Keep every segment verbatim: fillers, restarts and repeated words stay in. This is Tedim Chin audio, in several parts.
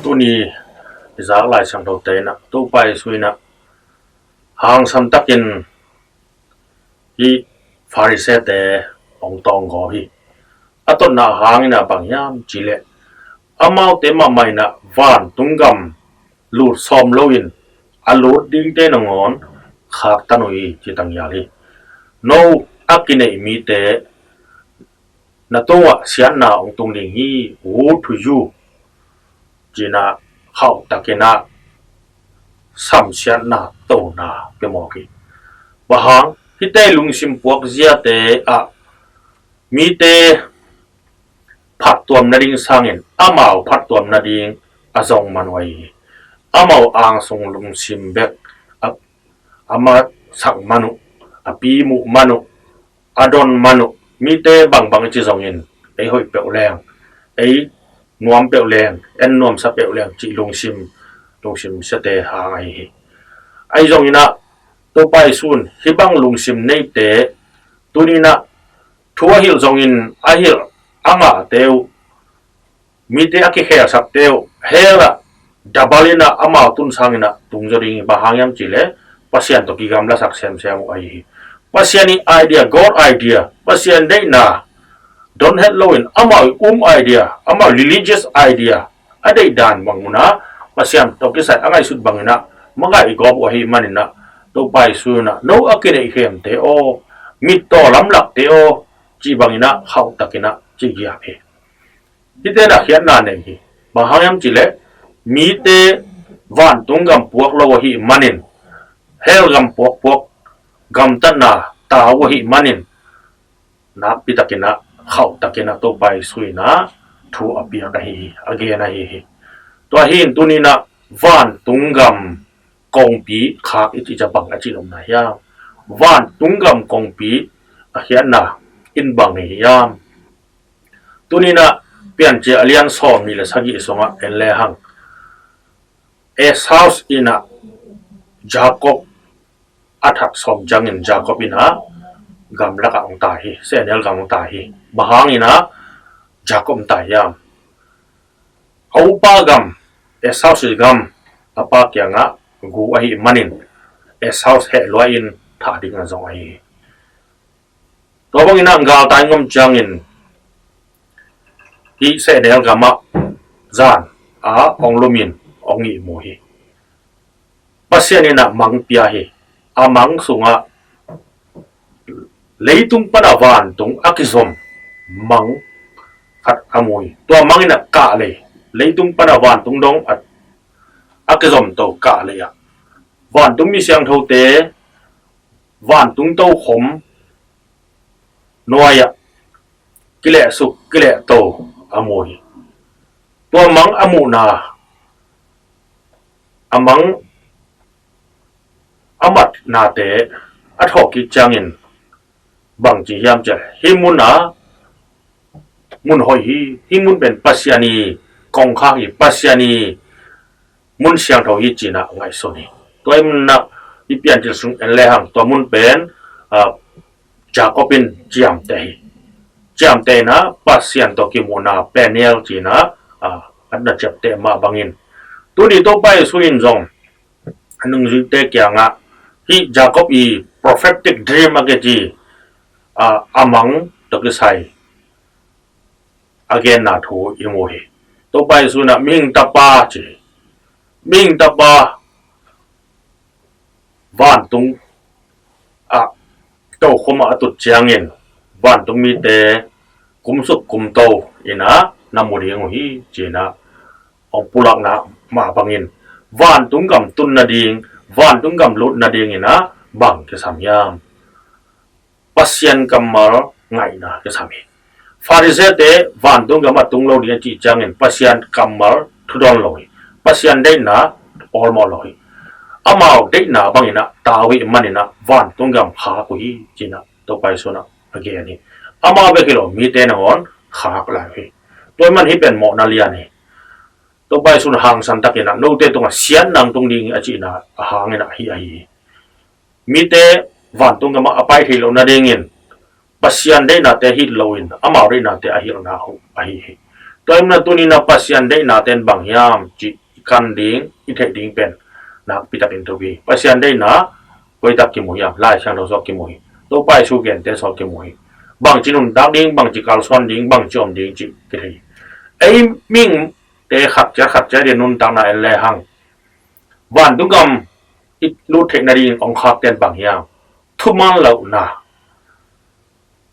Tuni i zak Lai Siangthote in ah Topa Jesu in ah hangsan takin hih Pharisee-te hong tawng gawp hi. A totna hangin ah bang hiam cih leh, amaute mahmah in ah vantung gam lut sawm loin a lut dingte nangawn khaktan uh hi, ci tanghial hi. No a kineih mite na tungah siatna hong tung ding hi, woe to you, ci-in ah khauhtakin ah samsiatna tona pia mawk hi. Bang hang, hihte lungsim puak ziate ah mite phattuam nading sangin amau phattuam nading a zong man uh ahi hi. Amau angsung lungsim bek a, a masak man uh, a pimuh man uh, a don man uh, mite bangbang i ci zongin ei hoih peuh leng, ei nuam peuh leng, en nuamsa peuh leng cih lungsim, lungsim siate hang ahi hi. Ahi zongin ah Topa Jesu in hih bang lungsim neite tuni-in ah thu a hilh zongin a hilh a ngahte uh, mite a kikhelsakte uh hell ah double in ah amau tun sangin ah tung zaw ding hi. Bang hang hiam cih leh Pasian tawh kigamlasak semsem uh ahi hi. Pasian ii idea, God idea, Pasian deihna don het loin amau ii um idea, amau ii religious idea, a deih dan bang un ah Pasian tawh kisai a ngaihsut bangin ah mangai i gawp uh ahih manin ah Topa Jesu in ah no a kineih khemte aw, mittaw lamlakte aw, cih bangin ah khauhtakin ah ci giap hi. Hihte in ah khiatna nei hi. Bang hang hiam cih leh mite vantung gam puak lo ahih manin, hell gam puakpuak gamtatna ta uh ahih manin, nakpi takin ah khauhtakin ah Topa Jesu in ah thu a piak ahi hi, a gen ahi hi. Tua hi in tuni-in ah vantung gam kongpi khak i cih ciang bang a cih nopna hiam? Vantung gam kongpi a khiatna in bang hi hiam? Tuni-in ah Piancil a lian sawmnih le sagih sungah en lehang, Esau in ah Jacob a that sawm ciangin Jacob in ah gamlakah hong tai hi, sehnel gam hong tai hi. Bang hangin ah Jacob hong tai hiam? A upa gam, Esau ii gam a pa kiangah gu ahih manin Esau heh lua-in thah ding a zong ahi hi. Tua bangin ah galtai ngam ciangin hih sehnel gamah zan a hong lumin hong ihmu hi. Pasian in ah mang pia hi. A mang sungah leitung pan a vantung a kizom mang khat a mu hi. Tua mang in ah kahlei, leitung pan a vantung dong a, a kizomto kahlei ah vantung mi siangthote, vantung tokhom nuai-ah kilehsuk kilehto a mu hi. Tua mang a muhna, a mang a matnate a thawhkik ciangin bang ci hiam cih leh, hih mun ah mun hoih hi, hih mun pen Pasian ii kongkhak hi, Pasian ii mun siangtho hi ci-in ah ngaihsun hi. Tua ahih manin ah i Piancil sung en lehang tua mun pen, ah, Jacob in ciamteh hi. Ciamteh in ah Pasian tawh kimuhna Peniel ci-in ah, ah, a na ciamteh mah bangin, tuni Topa Jesu in zong a nungzuite kiangah hih Jacob ii prophetic dream a kici, ah, a mang tawh kisai a genna thu i mu hi. Topa Jesu in ah mihing tapa ci hi. Mihing tapa vantung ah tokhom ah a tut ciangin vantung mite kumsuk kumto in ah na mu ding uh hi ci-in ah hong pulakna mah bangin, vantung gam tun nading, vantung gam lut nadingin ah bang kisam hiam? Pasian kammal ngaihna kisam hi. Pharisee-te vantung gamah tung lo ding a cih ciangin Pasian kammal thudawn lo hi. Pasian deihna awlmawh lo hi. Amau deihna bangin ah ta uh ahih manin ah vantung gam khak uh hi ci-in ah Topa Jesu in ah a gen hi. Amau bek hi lo, mite nangawn khak lai uh hi. Tua ahih manin hih pen mawhna lian hi. Topa Jesu in hangsan takin ah note tungah siatna hong tung ding hi a cihna a hangin ah hih ahi hi. Mite vantung gamah a pai theih loh nadingin Pasian deihnate hilh loin amau deihnate a hilhna uh ahi hi. Tua ahih manin tuni-in ah Pasian deihna ten bang hiam cih i kan ding, i theih ding pen nakpi takin thupi hi. Pasian deihna koi tak kimu hiam? Lai Siangtho sungah kimu hi. Topa Jesu gente sungah kimu hi. Bangci nuntak ding, bangci kalsuan ding, bangci om ding cih kithei hi. Ei mihingte khat ciat khat ciat in nuntakna en lehang, vantung gam i lut theih nadingin hong khak ten bang hiam? Thuman lohna,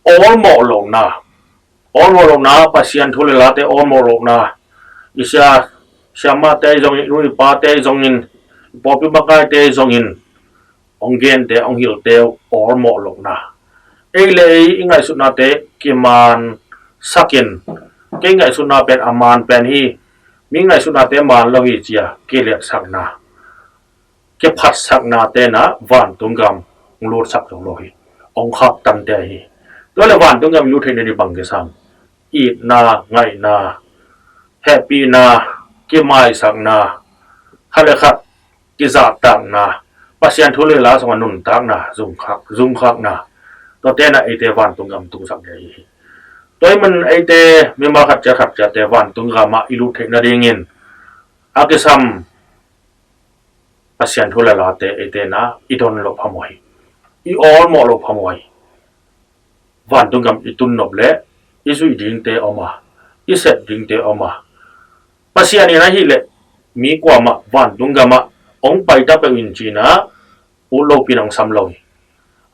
awlmawh lohna, awlmawh lohna, Pasian thu le late awlmawh lohna, i sia, siamahte zongin, i nu i pate zongin, i pawlpi makaite zongin hong gente, hong hilhte uh awlmawh lohna. Ei le ei i ngaihsutnate kimansakin, kei ngaihsutna pen a man pen hi, mi ngaihsutnate man lo hi ci-a kiliatsakna, kiphatsakna ten ah vantung gam hong lutsak zo lo hi. Hong khaktan te ahi hi. Tua leh vantung gam i lut theih nading bang kisam? Itna, ngaihna, hehpihna, kimaisakna, khat le khat kizahtakna, Pasian thu le la sungah nuntakna, zungkhak, zungkhakna, tua ten ah eite vantung gam tungsak ding ahi hi. Tua ahih manin eite mimal khat ciat khat ciatte vantung gamah i lut theih nadingin a kisam Pasian thu le late eite in ah i don loh phamawh hi. I awlmawh loh phamawh hi. Vantung gam i tun nop leh i zuih dingte om a, i sep dingte om a, Pasian in ahih leh mi kuamah vantung gamah hong pai ta peuh in ci-in ah ut lopi-in hong sam lo hi.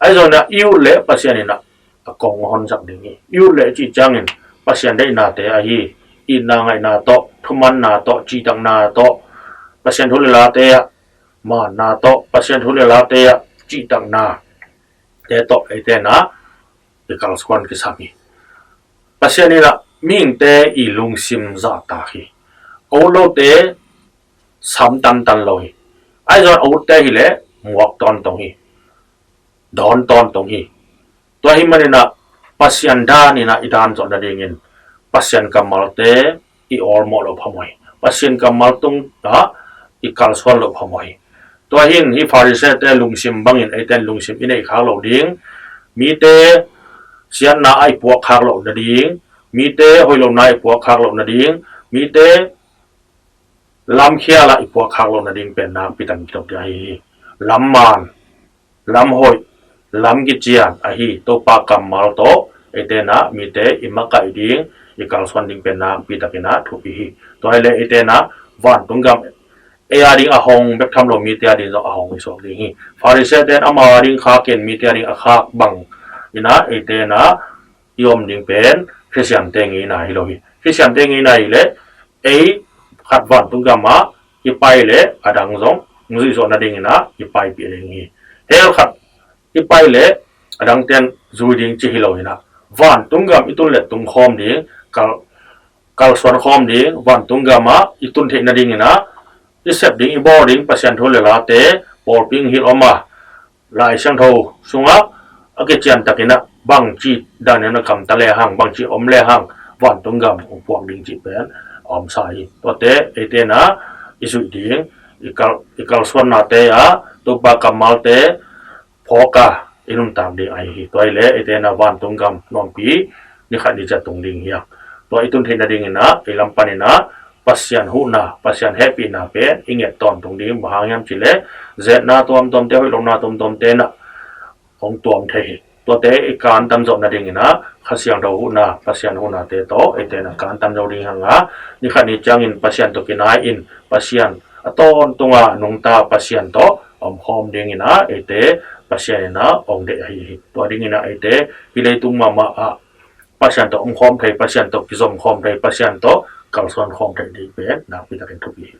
Ahi zongin ah i ut leh Pasian in ah a kong hong honsak ding hi. I ut leh i cih ciangin Pasian deihnate ahi, itna ngaihna tawh, thumanna tawh, cihtakna tawh, Pasian thu le late ah manna tawh, Pasian thu le late ah cihtakna te tawh eite in ah i kalsuan kisam hi. Pasian in ah mihingte i lungsim zahtak hi. A ut lote sam tantan lo hi. Ahi zongin a utte hi leh muak tawntawng hi, dawn tawntawng hi. Tua ahih manin ah Pasian dan in ah i dan zawh nadingin Pasian kammalte i awlmawh loh phamawh hi. Pasian kammal tungah i kalsuan loh phamawh hi. Tua hi-in hih Pharisee-te lungsim bangin eite in lungsim i neih khak loh ding, mite siatna ah i puak khak loh nading, mite hoih lohna ah i puak khak loh nading, mite lamkhial ah i puak khak loh nading pen nakpi takin thupi ahi hi. Lam man, lam hoih, lam kician ahi Topa kammal tawh eite in ah mite i makaih ding, i kalsuan ding pen nakpi takin ah thupi hi. Tua hi leh eite in ah vantung gam ei a ding a hong bek tham lo, mite a ding zong a hong i suak ding hi. Pharisee-te in amau a ding khakin mite a ding a khak bangin ah eite in ah i om ding pen Khristian-te ngeina hi lo hi. Khristian-te ngeina hi leh ei khat vantung gamah i pai leh a dang zong hong zuih zawh nadingin ah i paipih ding hi. Hell khat i pai leh a dangte in zui ding ci hi lo-in ah, vantung gam i tun leh tung khawm ding, kal, kalsuan khawm ding, vantung gamah i tun theih nadingin ah i sep ding, i bawl ding Pasian thu le late pawlpi hong hilh om a, Lai Siangtho sungah a kician takin ah bangci dan in a gamta lehang, bangci om lehang vantung gam hong puak ding cih pen a omsa hi. Tuate eite in ah i zuih ding, i kal, i kalsuannate ah Topa kammalte phawk a i nuntak ding ahi hi. Tua hi leh eite in ah vantung gam nuampi ni khat ni ciat tung ding hi a, tua i tun theih nadingin ah i lam panin ah Pasian huhna, Pasian hehpihna pen i nget tawntung ding. Bang hang hiam cih leh zetna tuamtuamte, hoih lohna tuamtuamte in ah hong tuam thei hi. Tuate i kantan zawh nadingin ah Kha Siangtho huhna, Pasian huhnate tawh eite in ah kantan zo ding hi hang a, ni khat ni ciangin Pasian tawh kinai-in Pasian a tawntunga nungta Pasian tawh a omkhawm dingin ah eite Pasian in ah hong deih ahi hi. Tua dingin ah eite hih leitung mahmah ah Pasian tawh omkhawm thei, Pasian tawh kizom khawm thei, Pasian tawh kalsuan khawm thei ding pen nakpi takin thupi hi.